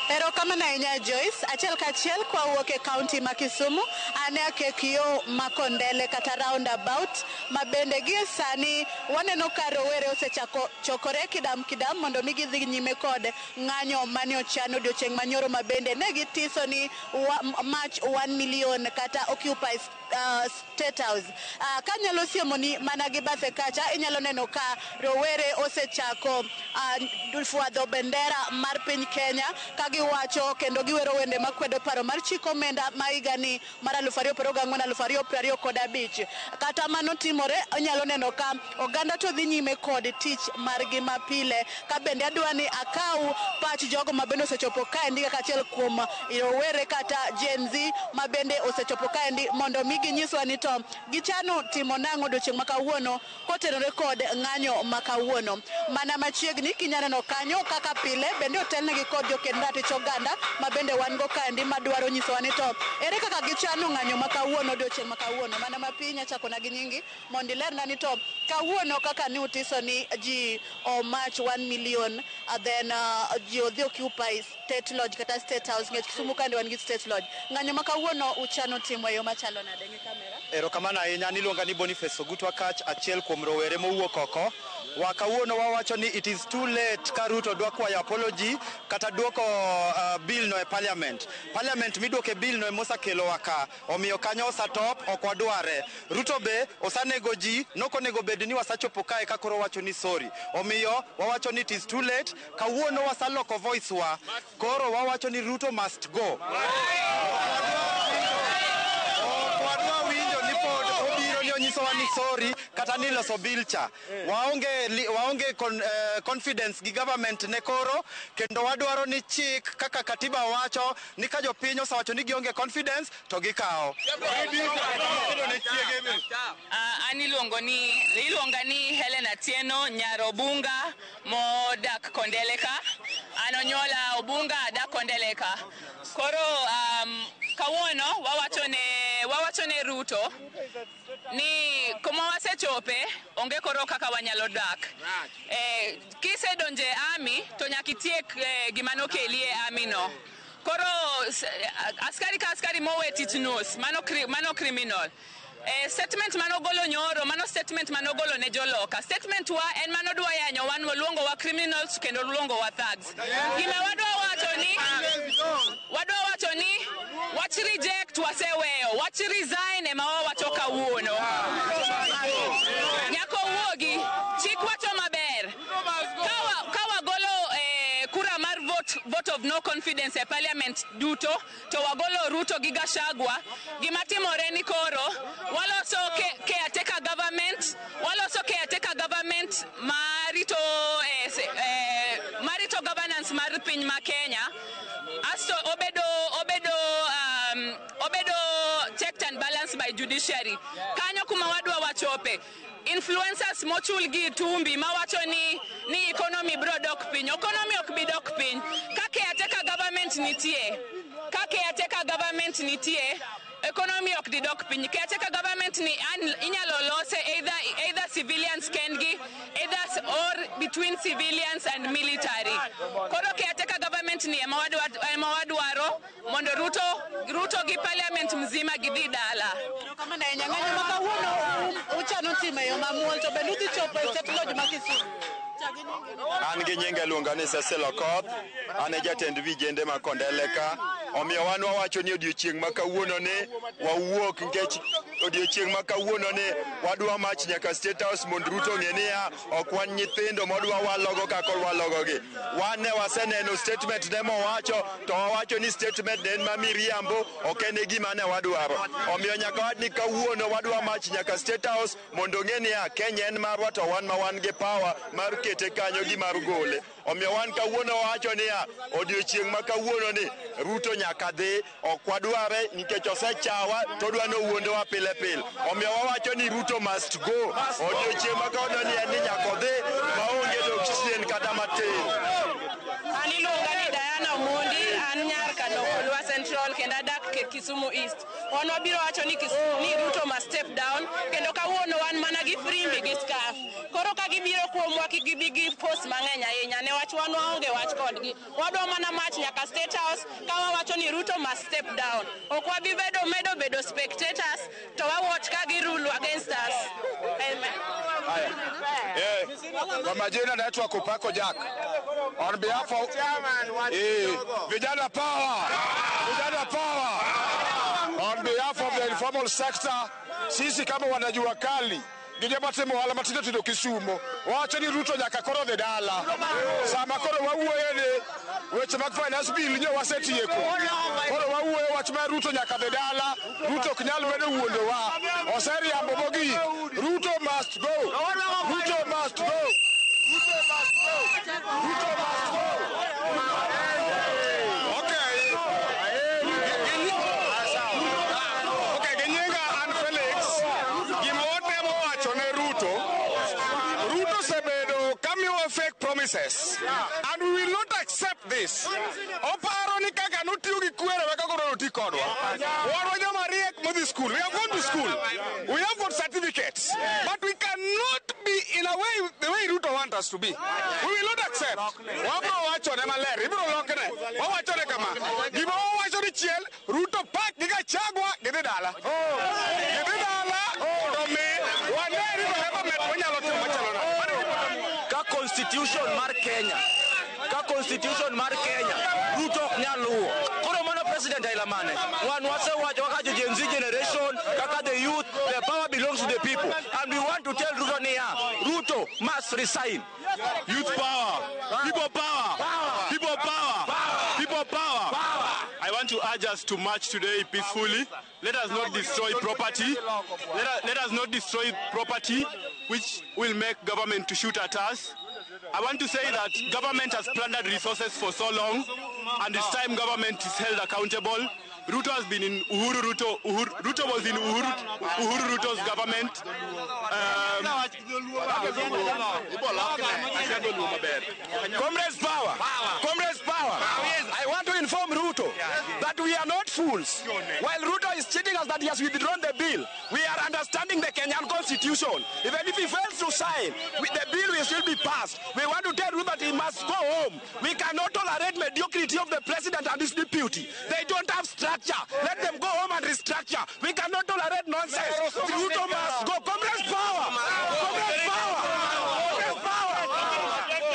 Erokamano ahinya, Joyce. Achiel kachiel kwawuok e kaunti ma Kisumu, an e akek yo ma Kondele kata roundabout ma bende gie sani waneno ka rowere osechako chokore kidam kidam mondo mi gidhi nyime kod ng'anyo mane ochan odiochieng' manyoro, ma bende ne gitiso ni march 1 million kata occupy State House. Kanyalo siemoni mana gi bathe kacha, inyalo neno ka rowere osechako fwadho bendera mar piny Kenya ka giwacho kendo giwero wende makwedo paro mar chik omenda ma higani mar 2024 2025. Kata mano timore, inyalo neno ka oganda to dhi nyime kod tich margi mapile. Ka bende adwa ni akaw pach jogo ma bende osechopo kaendi kaka achiel kuom rowere kata Gen Z ma bende osechopo kaendi mondo mi ginyiswa ni to gichano timo nang'o odiochieng' ma kawuono kotenore kod ng'anyo ma kawuono. Mana machiegni kinya neno kanyo kaka pile bende otelnegi kod joked ratich oganda ma bende wan go kaendi madwaro nyisowa ni to ere kaka gichano ng'anyo ma kawuono, odiochieng' ma kawuono. Mana mapiny achakona gi nyingi mondo ilerna ni to kawuono kaka ni utiso ni ji o march 1 million, then ji odhi occupy State Lodge kata State House, nikech Kisumu kande wan gi State Lodge. Ng'anyo ma kawuono uchano timo e yo machalo nade? Ng'i kamera. Erokamano ahinya. Niluonga ni Boniface Ogutwa Kach, achiel kuom rowere mowuok oko. Wa kawuono wawacho ni it is too late ka Ruto dwa kwayo apology kata duoko bill no e parliament. Parliament miduoke bill no emosekelowa ka. Omiyo kanyo osatop, ok wadware. Ruto be osanego ji, nokonego bed ni wasachopo kae ka koro wacho ni sorry. Omiyo wawacho ni it is too late. Kawuono wasaloko voice wa. Koro wawacho ni Ruto must go. Ok wadwa winjo ni pod obiro ni onyisowa ni sorry kata ni loso bill cha. Waonge confidence gi government ne koro, kendo wadwaro ni chik kaka katiba wacho ni ka jopiny osewacho ni gionge confidence to gikawo. An iluonga ni Helen Atieno, nyar Obunga modak Kondele ka. An onyuola Obunga, adak Kondele ka. Koro kawuono wawacho ne Ruto ni kuma wasechope onge koro kaka wanyalo dak. Kisedonje army to nyaka itiek gima nokeli e army no. Koro askari ka askari mowe tich nus, mano criminal. Statement manogolo nyoro, mano statement manogolo ne joloka. Statement wa en manodwa yanyo wan, luongo wa criminals kendo luongo wa thugs. Gima wadwa wacho ni wach reject waseweyo, wach resign ema wawacho kawuono. Nyaka owuogi, chik wacho maber. Ka wagolo kura mar vote of no confidence e parliament duto, to wagolo Ruto gi Gachagua, gima timore ni koro waloso caretaker government, waloso caretaker government marito governance mar piny ma Kenya. Asto obedo checked and balanced by judiciary. Kanyo kuma wadwa wachope. Influencers mochul gi tumbi mawacho ni economy bro dok piny. Economy ok bi dok piny. Ka caretaker government nitie, ka caretaker government nitie, economy ok di dok piny. Caretaker government ni an, inyalo lose either civilians kendgi, either or between civilians and military. Koro caretaker government ni ema wadwaro mondo Ruto gi parliament mzima gidhi dala. Erokamano ahinya. Ng'anyo ma kawuono uchano timo e yo mamuol, to bende udhi chopo e State Lodge ma Kisumu? An gi nyinga iluonga ni Cecil Okoth, an e jatend vijende ma Kondele ka. Omiyo wan wawacho ni odiochieng' ma kawuono ni wawuok, nikech odiochieng' ma kawuono ni wadwa march nyaka State House mondo Ruto ong'e niya ok wan nyithindo modwa walogo kaka walogogi. Wan ne waseneno statement ne mowacho, to wawacho ni statement ne en ma miriambo, ok en e gima ne wadwaro. Omiyo nyaka wach ni kawuono wadwa march nyaka State House mondo ong'e niya Kenya en marwa, to wan ma wan gi power mar kete kanyo gi mar gole. Omiyo wan kawuono wawacho niya odiochieng' ma kawuono ni Ruto nyaka dhi, ok wadware nikech osechawa to odwa ni owuondowa pile pile. Omiyo wawacho ni Ruto must go. Odiochieng' ma kawuono ni en ni nyaka odhi maonge dok chien kata matin. An iluonga ni Diana Omondi, an nyar Kanokolwa Central kendo adak e Kisumu East. Wan wabiro wacho ni, ni Ruto must step down, kendo kawuono wan mana gi frimbi gi scarf. Koro ka gibiro kuomwa kik gibi gi force mang'eny ahinya newach wan waonge wach kodgi. Wadwa mana march nyaka State House ka wawacho ni Ruto must step down. Ok wabi bedo medo bedo spectators to wa watch ka gi rule against us. Amen. Kwa majina naitwa Kupako Jack. On behalf of Vijana Power. Vijana Power. On behalf of the informal sector, sisi kama wanajua kali gi joma timo ohala matindo tindo Kisumo wacho ni Ruto nyaka koro dhi dala. Sama koro wawuoye ni weche mag finance bill nyo wasetieko. Koro wawuoyo wach mar Ruto nyaka dhi dala. Ruto ok nyal bedo wuondowa. Oseriambo mogik. Ruto must go. Ruto must go. Ruto must go. Ruto must go. Okay. Okay, ginyinga an Felix. Gima watemo wacho ne Ruto, Ruto osebedo kamiyowa fake promises and we will not accept this. Oparo ni kaka notiyo gi kwerewa kaka odwa noti kodwa. Wan wa joma riek modhi school. We have gone to school. We have got certificates. But we cannot be in a way the way Ruto want us to be. We will not accept. Wabro wachone maler, ibro lokne. Wawachone kama. Gima wawacho dichiel, Ruto pak gi Gachagua gidhi dala. Gidhi dala mondo mi wane ni to government wanyalo timo machalo nade. Mano e gima watimo. Ka constitution mar Kenya, ka constitution mar Kenya, Ruto ok nyal luwo. Koro mano president aila mane? Wan wasewacho kaka jo Gen Z generation, kaka the youth, the power belongs to the people, and we want to tell Ruto niya, Ruto must resign. Youth power, people power, people power, people power. I want to urge us to march today peacefully. Let us not destroy property. Let us not destroy property, which will make government to shoot at us. I want to say that government has plundered resources for so long, and it's time government is held accountable. Ruto has been in Uhuru Ruto. Uhuru, Ruto was in Uhuru, Uhuru Ruto's government. Comrades power. Comrades power. I want to inform Ruto that we are not fools. While Ruto is cheating us that he has withdrawn the bill, we are understanding the Kenyan constitution. Even if he fails to sign, the bill will still be passed. We want to tell Ruto that he must go home. We cannot tolerate mediocrity of the president and his deputy. They don't have structure. Let them go home and restructure. We cannot tolerate nonsense. Ruto must go. Comrades power. Comrades power. Comrades power.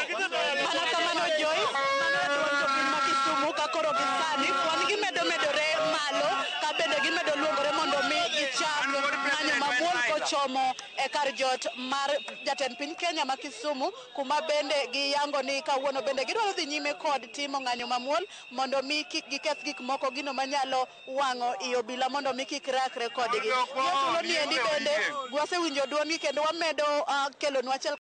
Mana kamano Joyce, mano e duond jopiny ma Kisumu ka koro gi sani kwan gimedo medore malo ka bende gimedo luongore mondo mi gichak ng'anyo mamuol kochomo e kar jot mar jatend piny Kenya ma Kisumu, kuma bende giyango ni kawuono bende gidwaro dhi nyime kod timo ng'anyo mamuol mondo mi kik giketh gik moko gino manyalo wang'o i obila mondo mi kik rakre kodgi. Gi thuolo niendi bende wasewinjo duondgi kendo wamedo kelonu achiel.